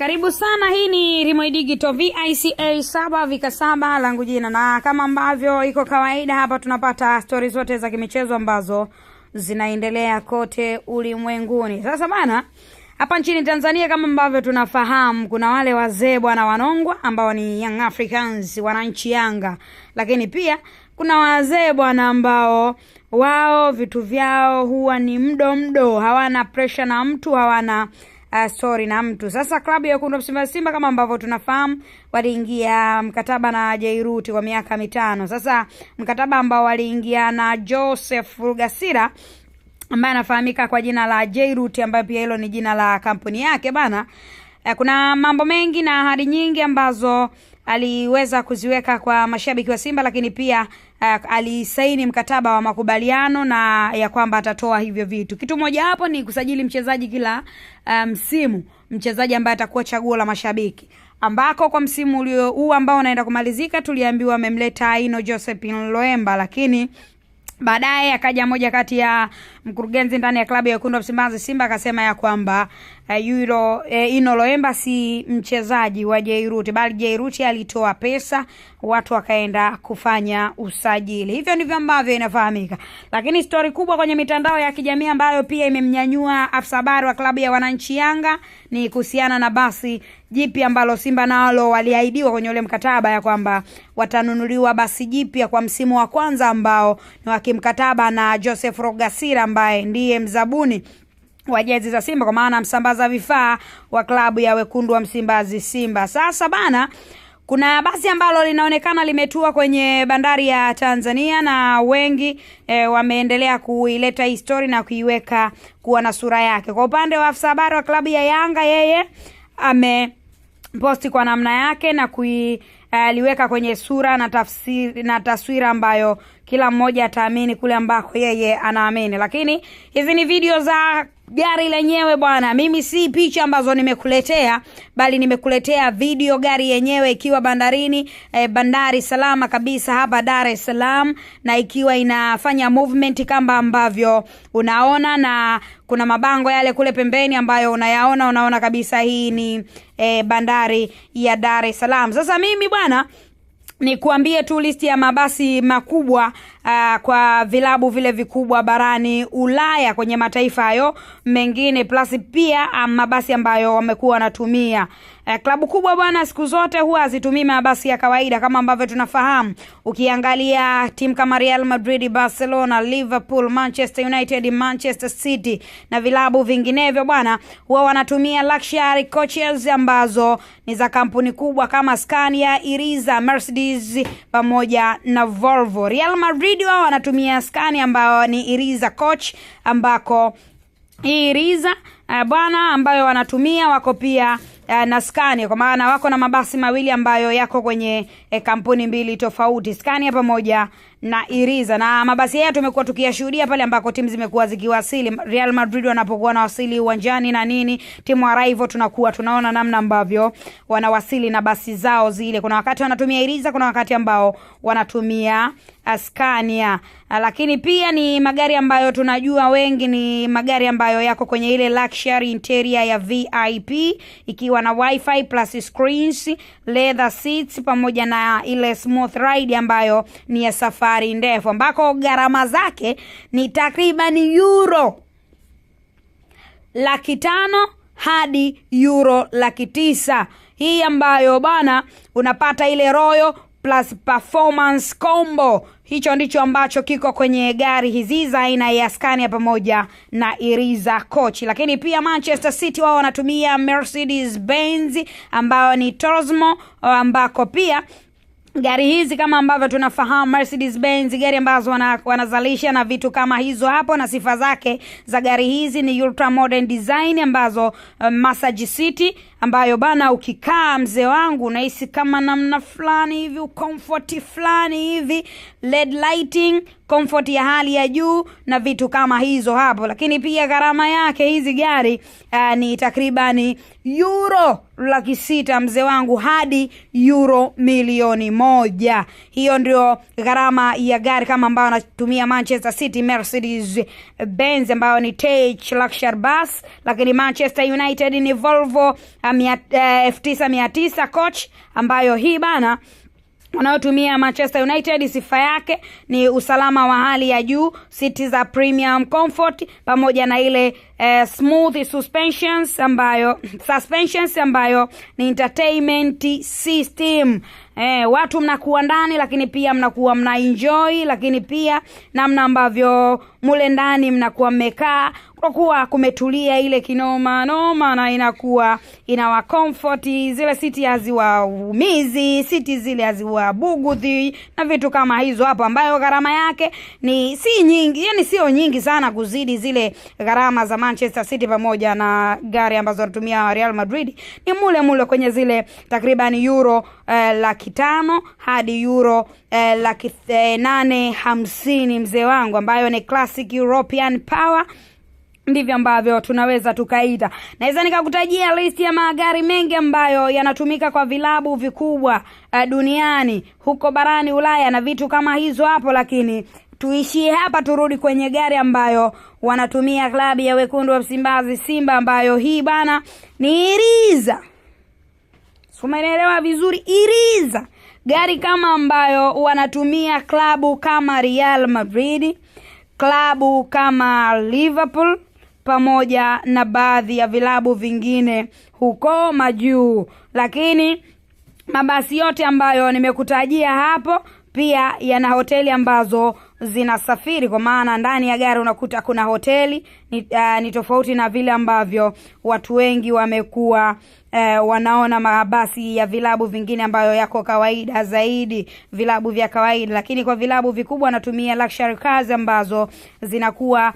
Karibu sana, hii ni Rimoi Digital VICA 7 Vika 7 langu jina, na kama ambavyo iko kawaida hapa tunapata stori zote za kimichezo ambazo zinaendelea kote ulimwenguni. Sasa bana, hapa nchini Tanzania kama ambavyo tunafahamu, kuna wale wazee bwana wanongwa ambao ni Young Africans, wananchi Yanga, lakini pia kuna wazee bwana ambao wao vitu vyao huwa ni mdo mdo, hawana pressure na mtu, hawana story na mtu. Sasa klabu ya wekundu wa Msimbazi Simba kama ambavyo tunafahamu waliingia mkataba na Jairuti kwa miaka 5. Sasa mkataba ambao waliingia na Joseph Rugasira ambaye anafahamika kwa jina la Jairuti, ambaye pia hilo ni jina la kampuni yake bana. Kuna mambo mengi na ahadi nyingi ambazo aliweza kuziweka kwa mashabiki wa Simba, lakini pia alisaini mkataba wa makubaliano na ya kwamba atatoa hivyo vitu. Kitu moja hapo ni kusajili mchezaji kila msimu, mchezaji ambaye atakuwa chaguo la mashabiki, ambako kwa msimu ulio huu ambao unaenda kumalizika tuliambiwa amemleta Aino Josephine Loemba, lakini baadaye akaja moja kati ya mkurugenzi ndani ya klabu ya wekundu wa Msimbazi Simba akasema ya kwamba Ino Loemba si mchezaji wa Jairuti, bali Jairuti alitoa pesa watu wakaenda kufanya usajili. Hivyo ndivyo ambavyo inafahamika. Lakini story kubwa kwenye mitandao ya kijamii ambayo pia imemnyanyua afisa habari wa klabu ya wananchi Yanga ni kuhusiana na basi jipya ambalo Simba nalo waliahidiwa kwenye ule mkataba ya kwamba watanunuliwa basi jipya kwa msimu wa kwanza ambao ni wa kimkataba na Joseph Rogasira ambaye ndiye mzabuni wa jezi za Simba, kwa maana msambaza vifaa wa klabu ya wekundu wa Msimbazi Simba. Sasa bana, kuna basi ambalo linaonekana limetua kwenye bandari ya Tanzania na wengi wameendelea kuileta hii story na kuiweka kuwa na sura yake. Kwa upande wa afisa habari wa klabu ya Yanga, yeye ameposti kwa namna yake na kuliweka kwenye sura na tafsiri na taswira ambayo kila mmoja ataamini kule ambako yeye anaamini. Lakini hizi ni video za gari lenyewe bwana. Mimi si picha ambazo nimekuletea, bali nimekuletea video gari yenyewe ikiwa bandarini, bandari salama kabisa hapa Dar es Salaam, na ikiwa inafanya movement kama ambavyo unaona, na kuna mabango yale kule pembeni ambayo unayaona, unaona kabisa hii ni bandari ya Dar es Salaam. Sasa mimi bwana ni kuambie tu listi ya mabasi makubwa kwa vilabu vile vikubwa barani Ulaya kwenye mataifa hayo mengine, plus pia mabasi ambayo wamekuwa wanatumia. Klabu kubwa bwana siku zote huwa hazitumii mabasi ya kawaida kama ambavyo tunafahamu. Ukiangalia timu kama Real Madrid, Barcelona, Liverpool, Manchester United, Manchester City na vilabu vinginevyo bwana, huwa wanatumia luxury coaches ambazo ni za kampuni kubwa kama Scania, Iriza, Mercedes pamoja na Volvo. Real Madrid wao wanatumia Scania ambayo ni Iriza coach, ambako hii Iriza bwana ambayo wanatumia wako pia na Scania, kwa maana wako na mabasi mawili ambayo yako kwenye kampuni mbili tofauti, Scania pamoja na Iriza. Na mabasi haya tumekuwa tukiyashuhudia pale ambako timu zimekuwa zikiwasili, Real Madrid wanapokuwa wanawasili uwanjani na nini, timu arrival, tunakuwa tunaona namna ambavyo wanawasili na basi zao zile. Kuna wakati wanatumia Iriza, kuna wakati ambao wanatumia Scania. Lakini pia ni magari ambayo tunajua wengi ni magari ambayo yako kwenye ile luxury interior ya VIP, ikiwa na wifi plus screens, leather seats pamoja na ile smooth ride ambayo ni ya safari ndefu, ambako gharama zake ni takriban euro 500,000 hadi euro 900,000. Hii ambayo bana unapata ile Royal plus performance combo. Hicho ndicho ambacho kiko kwenye gari hizi za aina ya Scania pamoja na Iriza coach. Lakini pia Manchester City wao wanatumia Mercedes Benz ambayo ni Turismo, ambako pia gari hizi kama ambavyo tunafahamu Mercedes Benz, gari ambazo wanazalisha na vitu kama hizo hapo, na sifa zake za gari hizi ni ultra modern design ambazo massage seat ambayo bana ukikaa mzee wangu unahisi kama namna fulani hivi comfort fulani hivi, LED lighting, comfort ya hali ya juu na vitu kama hizo hapo. Lakini pia gharama yake hizi gari ni takribani euro 600,000 mzee wangu hadi euro 1,000,000. 1. Hiyo ndio gharama ya gari kama ambayo anatumia Manchester City, Mercedes Benz ambayo ni Tech Luxury Bus, lakini Manchester United ni Volvo 9900 coach, ambayo hii bana wanaotumia Manchester United, sifa yake ni usalama wa hali ya juu, siti za premium comfort pamoja na ile smooth suspensions ambayo ni entertainment system. Watu mnakuwa ndani, lakini pia mnakuwa mna enjoy, lakini pia namna ambavyo mule ndani mnakuwa mmekaa kwa kuwa kumetulia ile kinoma noma, na inakuwa inawa comfort, zile siti haziwaumizi, siti zile haziwabugudhi na vitu kama hizo hapo, ambayo gharama yake ni si nyingi, yani sio nyingi sana kuzidi zile gharama za Manchester City pamoja na gari ambazo wanatumia Real Madrid. Ni mule mule kwenye zile takriban euro 500,000 hadi euro 850,000 mzee wangu, ambayo ni classic European power, ndivyo ambavyo tunaweza tukaita. Naweza nikakutajia list ya magari mengi ambayo yanatumika kwa vilabu vikubwa duniani, huko barani Ulaya na vitu kama hizo hapo, lakini tuishie hapa, turudi kwenye gari ambayo wanatumia klabu ya wekundu wa Msimbazi Simba, ambayo hii bana ni Iriza. Umeelewa vizuri, Iriza. Gari kama ambayo wanatumia klabu kama Real Madrid, klabu kama Liverpool pamoja na baadhi ya vilabu vingine huko majuu. Lakini mabasi yote ambayo nimekutajia hapo pia yana hoteli ambazo zinasafiri, kwa maana ndani ya gari unakuta kuna hoteli. Ni tofauti na vile ambavyo watu wengi wamekuwa wanaona mabasi ya vilabu vingine ambayo yako kawaida zaidi, vilabu vya kawaida. Lakini kwa vilabu vikubwa wanatumia luxury cars ambazo zinakuwa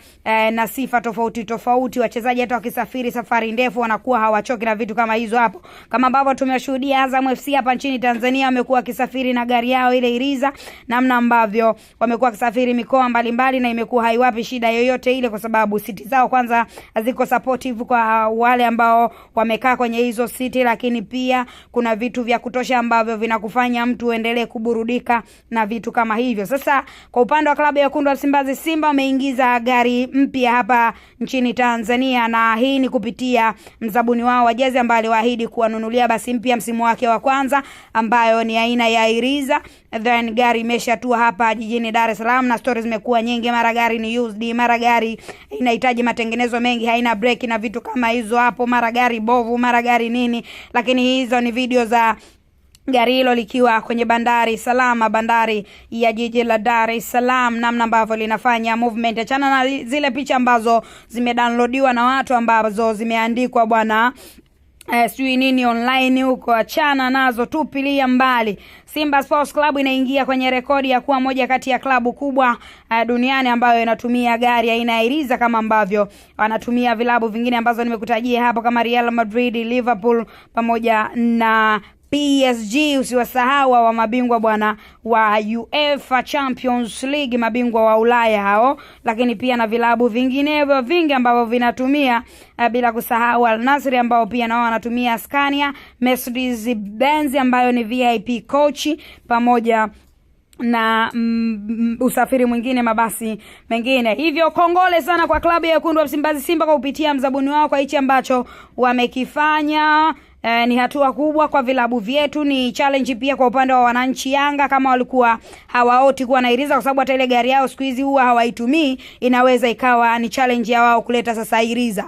na sifa tofauti tofauti. Wachezaji hata wakisafiri safari ndefu wanakuwa hawachoki na vitu kama hizo hapo, kama ambavyo tumeshuhudia Azam FC hapa nchini Tanzania wamekuwa wakisafiri na gari yao ile Iriza, namna ambavyo wamekuwa wakisafiri mikoa mbalimbali, na imekuwa haiwapi shida yoyote ile, kwa sababu siti zao kwanza ziko supportive kwa wale ambao wamekaa kwenye hizo siti, lakini pia kuna vitu vya kutosha ambavyo vinakufanya mtu uendelee kuburudika na vitu kama hivyo. Sasa kwa upande wa klabu ya wekundu wa Msimbazi Simba wameingiza gari mpya hapa nchini Tanzania, na hii ni kupitia mzabuni wao wa jezi ambaye aliwaahidi kuwanunulia basi mpya msimu wake wa kwanza, ambayo ni aina ya Iriza. Then gari imeshatua hapa jijini Dar es Salaam, na stories zimekuwa nyingi, mara gari ni used, mara gari inahitaji matengenezo mengi, haina breki na vitu kama hizo hapo, mara gari bovu, mara gari nini. Lakini hizo ni video za gari hilo likiwa kwenye bandari salama, bandari ya jiji la Dar es Salaam, namna ambavyo linafanya movement. Achana na zile picha ambazo zimedownloadiwa na watu ambazo zimeandikwa bwana sijui nini online huko, achana nazo, tupilia mbali. Simba Sports Club inaingia kwenye rekodi ya kuwa moja kati ya klabu kubwa duniani ambayo inatumia gari aina ya Iriza, kama ambavyo wanatumia vilabu vingine ambazo nimekutajia hapo kama Real Madrid, Liverpool pamoja na PSG. Usiwasahau wa mabingwa bwana wa UEFA Champions League, mabingwa wa Ulaya hao, lakini pia na vilabu vinginevyo vingi ambavyo vinatumia, bila kusahau Al Nassr ambao pia nao wanatumia Scania, Mercedes Benz ambayo ni VIP coach, pamoja na usafiri mwingine, mabasi mengine. Hivyo kongole sana kwa klabu ya wekundu wa Msimbazi Simba kwa kupitia mzabuni wao kwa hichi ambacho wamekifanya. Ni hatua kubwa kwa vilabu vyetu, ni challenge pia kwa upande wa wananchi Yanga kama walikuwa hawaoti kuwa na Iriza, kwa sababu hata ile gari yao siku hizi huwa hawaitumii, inaweza ikawa ni challenge ya wao kuleta sasa Iriza.